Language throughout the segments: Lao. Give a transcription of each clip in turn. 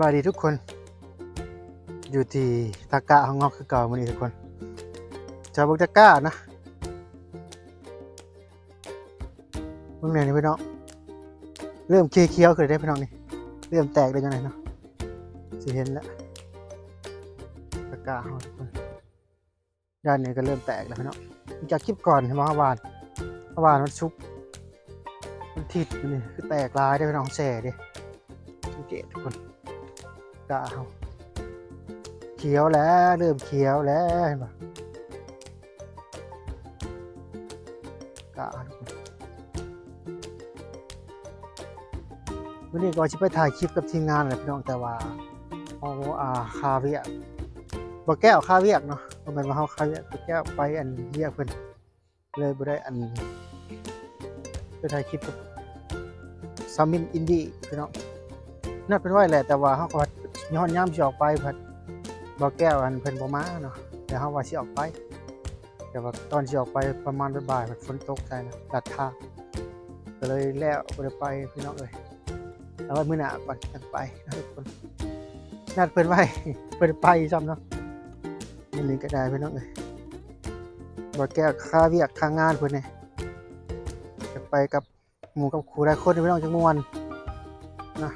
ສະບາຍດີທຸກຄົນ ຢູ່ທີ່ທ່າກ້າເຮົາເນາະ ຄືເກົ່າມື້ນີ້ທຸກຄົນ ຈະເບິ່ງທ່າກ້ານະ ເບິ່ງແດ່ນີ້ພີ່ນ້ອງ ເລີ່ມຂຽວໆຂຶ້ນແລ້ວເດ້ພີ່ນ້ອງນີ້ ເລີ່ມແຕກແລ້ວຈັ່ງໃດເນາະ ຊິເຫັນແລ້ວ ທ່າກ້າເຮົາທຸກຄົນ. ດ້ານນີ້ກໍເລີ່ມແຕກແລ້ວພີ່ນ້ອງ ຈາກຄລິບກ່ອນເຫັນບໍ່ ເຮົາຫວ່ານ ເຮົາຫວ່ານວັນສຸກ ວັນທິດນີ້ຄືແຕກຫຼາຍເດ້ພີ່ນ້ອງ ແຊ່ເດ້ ສັງເກດທຸກຄົນ ກ້າເຮົາຂຽວແລ້ວ ເລີ່ມຂຽວແລ້ວ ເຫັນບໍ່ ກ້າເຮົາທຸກຄົນ. ມື້ນີ້ກໍວ່າຊິໄປຖ່າຍຄລິບກັບທີມງານແຫຼະພີ່ນ້ອງ ແຕ່ວ່າເຮົາ ອ່າ ຄາວຽກ ບໍ່ແກ້ວຄາວຽກເນາະ ບໍ່ແມ່ນວ່າເຮົາຄາວຽກ ບໍ່ແກ້ວໄປອັນວຽກເພິ່ນ ເລີຍບໍ່ໄດ້ອັນ ໄປຖ່າຍຄລິບກັບຊາວມິນອິນດີພີ່ນ້ອງ ນັດເພິ່ນໄວ້ແຫຼະ ແຕ່ວ່າເຮົາກໍວ່າຮອດຍາມຊິອອກໄປ ບັດບໍ່ແກ້ວອັນເພິ່ນບໍ່ມາເນາະ ແຕ່ເຮົາວ່າຊິອອກໄປ ແຕ່ວ່າຕອນຊິອອກໄປປະມານບ່າຍໆ ມັນຝົນຕົກໃສ່ນະ ລັດທາງ ກໍເລີຍແລ້ວ ບໍ່ໄດ້ໄປພີ່ນ້ອງເອີຍ ເອົາໄວ້ມື້ໜ້າກ່ອນຈັ່ງໄປນະທຸກຄົນ ນັດເພິ່ນໄວ້ ບໍ່ໄດ້ໄປຊ້ຳເນາະ ມື້ນີ້ກໍໄດ້ພີ່ນ້ອງເອີຍ ບໍ່ແກ້ວຄາວຽກຄາງານເພິ່ນນີ້ ຈະໄປກັບ ໝູ່ກັບຄູ່ຫຼາຍຄົນພີ່ນ້ອງ ຈັ່ງມ່ວນນະ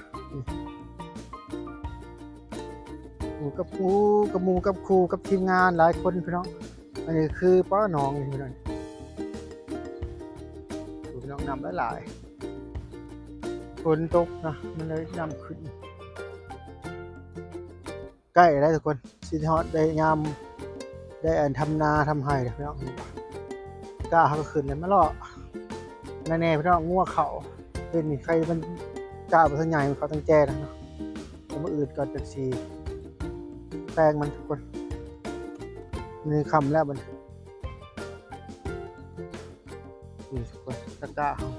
ໝູ່ກັບຄູ່ ກັບໝູ່ກັບຄູ່ ກັບທີມງານຫຼາຍຄົນພີ່ນ້ອງ ອັນນີ້ຄືປ້າໜອງນີ້ພີ່ນ້ອງ ພີ່ນ້ອງ ນ້ຳຫຼາຍໆ ຝົນຕົກນະ ມັນເລີຍນ້ຳຂຶ້ນ. ໃກ້ແລ້ວທຸກຄົນ ຊິຮອດໄດ້ຍາມໄດ້ອັນທຳນາທຳໄຮ່ແລ້ວພີ່ນ້ອງ ກ້າເຮົາກໍຂຶ້ນແລ້ວ ມາເລາະນັ້ນແດ່ພີ່ນ້ອງ ງົວເຂົ້າ ເປັນນີ້ ໄຄມັນກ້າບໍ່ທັນໃຫຍ່ ມັນເຂົ້າຕັ້ງແຈແລ້ວເນາະ ແຕ່ມື້ອື່ນກ່ອນຈັ່ງຊິແປງມັນທຸກຄົນ ມື້ຄ່ຳແລ້ວບັດນີ້. ນີ້ທຸກຄົນ ຕະກ້າເຮົາ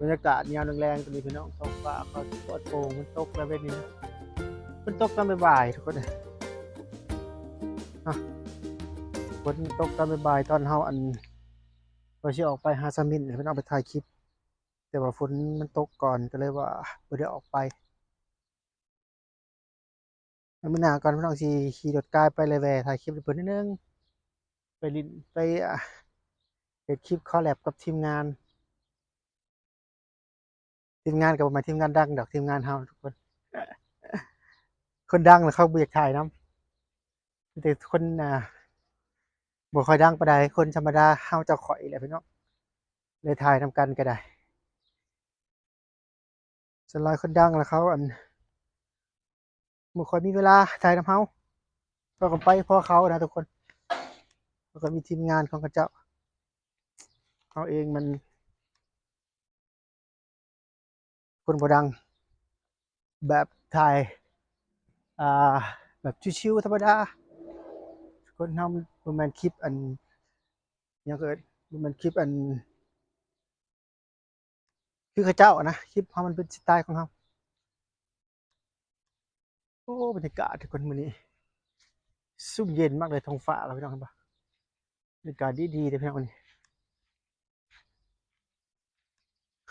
ບັນຍາກາດຍາມແລງໆ ຕອນນີ້ພີ່ນ້ອງ ທ້ອງຟ້າເຂົາຊິປອດໂປ່ງ ມັນຕົກແລ້ວເວັນນີ້ນະ ມັນຕົກຕອນບ່າຍໆ ທຸກຄົນ ຮະ ຝົນຕົກຕອນບ່າຍໆ ຕອນເຮົາອັນ ວ່າຊິອອກໄປຫາສາວມິນ ເພິ່ນເອົາໄປຖ່າຍຄລິບ ແຕ່ວ່າຝົນມັນຕົກກ່ອນ ກໍເລີຍວ່າບໍ່ໄດ້ອອກໄປ. ມື້ໜ້າກ່ອນ ພີ່ນ້ອງ ຊິຂີ່ລົດກາຍໄປ ແລະ ແວ່ຖ່າຍຄລິບໃຫ້ເພິ່ນໜ້ອຍໜຶ່ງ ໄປຫຼິ້ນ ໄປ ອ່າ ເຮັດຄລິບຄອລແລັບກັບທີມງານ ທີມງານກໍບໍ່ແມ່ນທີມງານດັງດອກ ທີມງານເຮົາທຸກຄົນ ຄົນດັງລະເຂົາບໍ່ຢາກຖ່າຍນຳ ມີແຕ່ຄົນ ອ່າ ບໍ່ຄ່ອຍດັງປານໃດ ຄົນທຳມະດາເຮົາເຈົ້າຂ້ອຍແຫຼະພີ່ນ້ອງ ເລີຍຖ່າຍນຳກັນກໍໄດ້. ສ່ວນຫຼາຍຄົນດັງລະເຂົາ ອັນ ບໍ່ຄ່ອຍມີເວລາຖ່າຍນຳເຮົາ ເຂົາກໍໄປພໍເຂົານະທຸກຄົນ ເຂົາກໍມີທີມງານຂອງເຂົາເຈົ້າ ເຮົາເອງມັນ ຄົນບໍ່ດັງ ແບບຖ່າຍ ອ່າ ແບບຊິວໆ ທຳມະດາ ຄົນເຮົາບໍ່ແມ່ນຄລິບອັນ ຫຍັງເອີ້ນ ບໍ່ແມ່ນຄລິບອັນ ຄືເຂົາເຈົ້ານະ ຄລິບເຮົາມັນເປັນສະໄຕຂອງເຮົາ. ໂອ້ ບັນຍາກາດທຸກຄົນ ມື້ນີ້ຊຸ່ມເຢັນມາກເລີຍ ທ້ອງຟ້າລະ ພີ່ນ້ອງເຫັນບໍ່ ບັນຍາກາດດີໆ ເດ້ພີ່ນ້ອງ ມື້ນີ້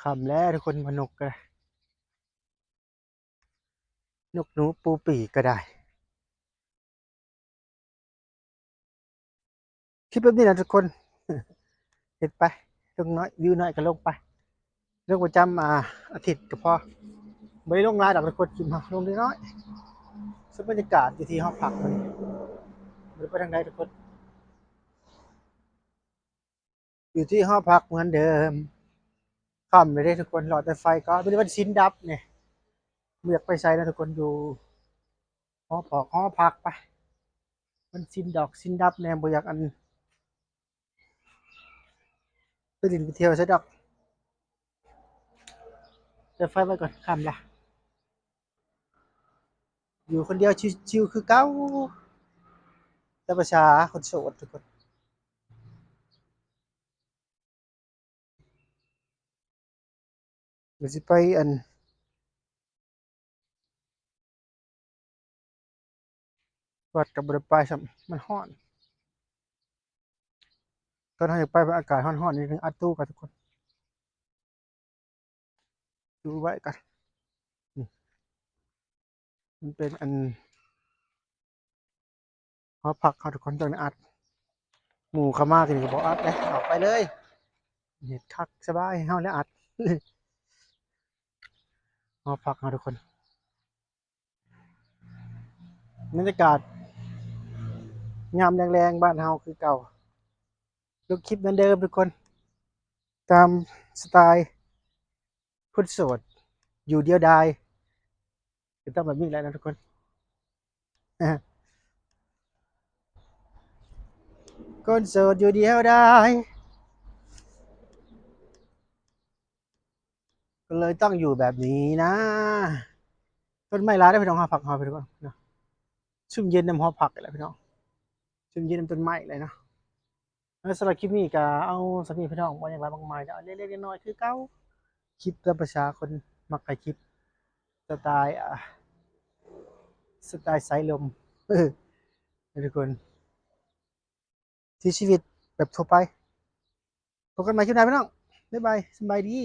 ຄ່ຳແລ້ວທຸກຄົນ ມານົກກໍໄດ້ ນົກໜູປູປີກກໍໄດ້ ຄລິບແບບນີ້ນະທຸກຄົນ ເຮັດໄປ ລົງໜ້ອຍ ວິວໜ້ອຍກໍລົງໄປ ລົງປະຈຳ ອ່າ ອາທິດກໍພໍ ບໍ່ໄດ້ລົງຫຼາຍດອກທຸກຄົນ ຄລິບເຮົາລົງນ້ອຍໆ ເຊິ່ງບັນຍາກາດຢູ່ທີ່ຫໍພັກມື້ນີ້ ບໍ່ໄດ້ໄປທາງໃດທຸກຄົນ ຢູ່ທີ່ຫໍພັກເໝືອນເດີມ ຄ່ຳແລ້ວເດ້ທຸກຄົນ ລໍແຕ່ໄຟກ່ອນ ມື້ນີ້ວັນສິນດັບນີ້ ບໍ່ຢາກໄປໃສນະທຸກຄົນ ຢູ່ຫໍພອກຫໍພັກໄປ ວັນສິນດອກສິນດັບແດ່ ບໍ່ຢາກອັນ ໄປຫຼິ້ນໄປທ່ຽວໃສດອກ ແຕ່ໄຟໄວ້ກ່ອນ ຄ່ຳລະ ຢູ່ຄົນດຽວຊິວໆຄືເກົ່າ ຕາມພາສາຄົນໂສດທຸກຄົນ ກໍຊິໄປອັນ ວັດກໍບໍ່ໄດ້ໄປຊ້ຳ ມັນຮ້ອນ ຕອນເຮົາຢາກໄປ ອາກາດຮ້ອນໆ ນີ້ ອັດຕູ້ກ່ອນທຸກຄົນ ຢູ່ໄວ້ກ່ອນ ມັນເປັນອັນ ຫໍພັກເຮົາທຸກຄົນຕ້ອງໄດ້ອັດ. ໝູ່ເຂົ້າມາທີ່ນີ້ກໍບໍ່ອັດເດ້ ອອກໄປເລີຍ. ເຮັດຄັກສະບາຍ ເຮົາແຫຼະອັດ. ຫໍພັກເຮົາທຸກຄົນ ບັນຍາກາດຍາມແລງໆ ບ້ານເຮົາຄືເກົ່າ. ລົງຄລິບເໝືອນເດີມທຸກຄົນ ຕາມສະໄຕລ໌ຄົນໂສດ ຢູ່ດຽວດາຍ ກໍຕ້ອງແບບນີ້ແຫຼະນະທຸກຄົນ. ຄົນໂສດຢູ່ດຽວດາຍ ກໍເລີຍຕ້ອງຢູ່ແບບນີ້ນະ. ຕົ້ນໄມ້ຫຼາຍເດ້ພີ່ນ້ອງ ຫໍພັກເຮົາພີ່ນ້ອງເນາະ. ຊຸ່ມເຢັນນຳຫໍພັກນີ້ແຫຼະພີ່ນ້ອງ ຊຸ່ມເຢັນນຳຕົ້ນໄມ້ເລີຍເນາະ. ແລ້ວສຳລັບຄລິບນີ້ກໍເອົາສ່ຳນີ້ພີ່ນ້ອງ ບໍ່ຫຍັງຫຼາຍມາກມາຍ ເອົາເລັກໆນ້ອຍໆຄືເກົ່າ. ຄລິບຕາມພາສາຄົນມັກຖ່າຍຄລິບ ສະໄຕລ໌ ອ່າ ສະໄຕລ໌ສາຍລົມ ເອີ ໃຫ້ທຸກຄົນ ທີ່ຊີວິດແບບທົ່ວໄປ. ພົບກັນໃໝ່ຄລິບໜ້າພີ່ນ້ອງ ບາຍບາຍ ສະບາຍດີ.